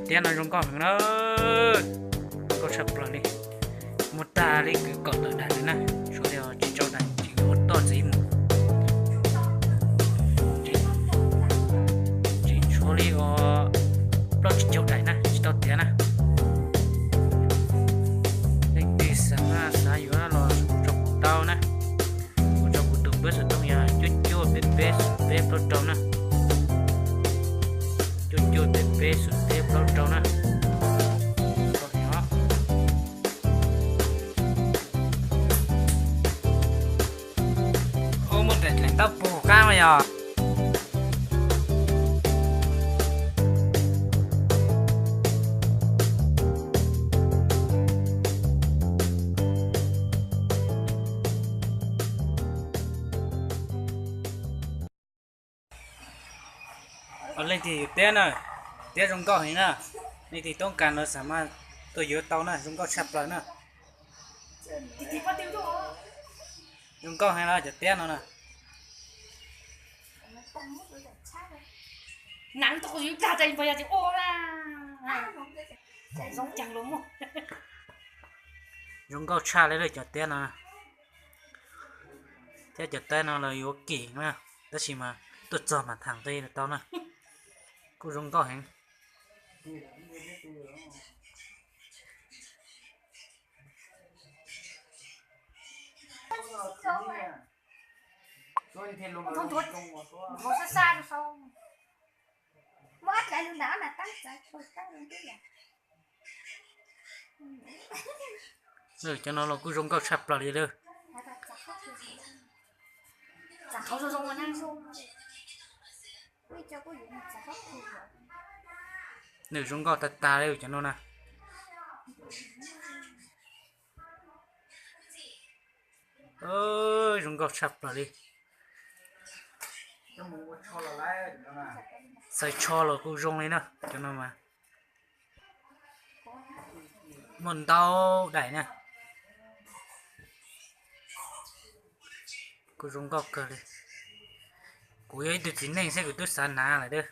Tiab no zoo nkauj heev na, zoo nkauj tshaj plaws li. Muaj tag li kwv kaum tawm daim li na, tshuav li tsib rau daim tseem yuav tuaj ntxiv mus. Tseem tshuav li os plaub tsib caug daim na tsis tau tiav na. Leej twg xav maj xav yuav los hu rau kuv tau na. Hu rau kuv tus npawb xov tooj yog cuaj cuaj peb peb xoom peb plaub rau na. Cuaj cuaj peb peb xoom peb plaub rau na. Ua muaj daim dlaim ntaub pug qab mas yog. Leej twg yuav tiab na, tiab zoo nkauj heev na. Leej twg toob kas no xav mas tuaj yuav tau na, zoo nkauj tshaj plaws na. Zoo nkauj heev na cov tiab no na. Zoo nkauj tshaj li lawm cov tiab no. Thiab cov tiab no los yuav kim na, tab sis mas tuaj txog mas tham nqi los tau na. Kuj zoo nkauj heev. Cov no los kuj zoo nkauj tshaj plaws li lawm. Nws zoo nkauj tag tag li cov no na. Zoo nkauj tshaj plaws li. Xaws tsho los kuj zoo li na, cov no mas muaj ntau daim na. Kuj zoo nkauj kawg li. Kuv yog ib tug txiv neej xwb kuv twb xav hnav lawm.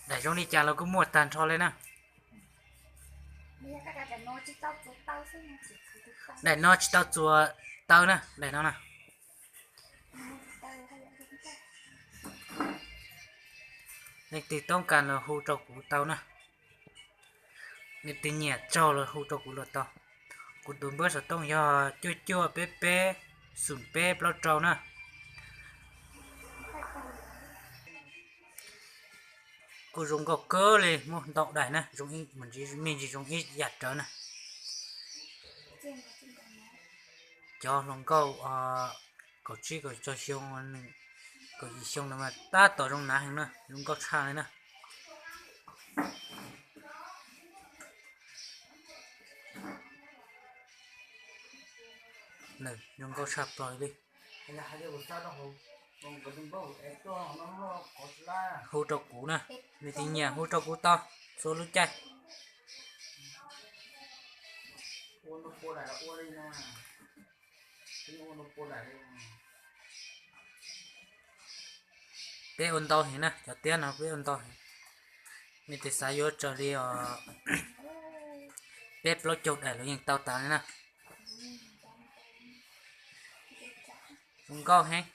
Daim zoo li cas los kuj muaj tag nrho li na. Daim no tsis tau txuas taw na, daim no na. Leej twg toob kas los hu rau kuv tau na. Leej twg nyiam tsaug los hu rau kuv los tau. Kuv tus npawb xov tooj yog cuaj cuaj peb peb xoom peb plaub rau na. Kuj zoo nkauj kawg li, muaj ntau daim na, me ntsis zoo ib yam rawv na. Cov hluas nkauj kaum tsib kaum rau xyoo, kaum yim xyoo no mas tab tom zoo hnav heev na, zoo nkauj tshaj li na. Zoo nkauj tshaj plaws li. Hu rau kuv na, leej twg nyiam hu rau kuv tau, txhua lub caij. Peb ua ntau heev na, cov tiab no peb ua ntau heev. Leej twg xav yuav raws li os, peb plaub caug daim los yeej tau tas li na. Zoo nkauj heev.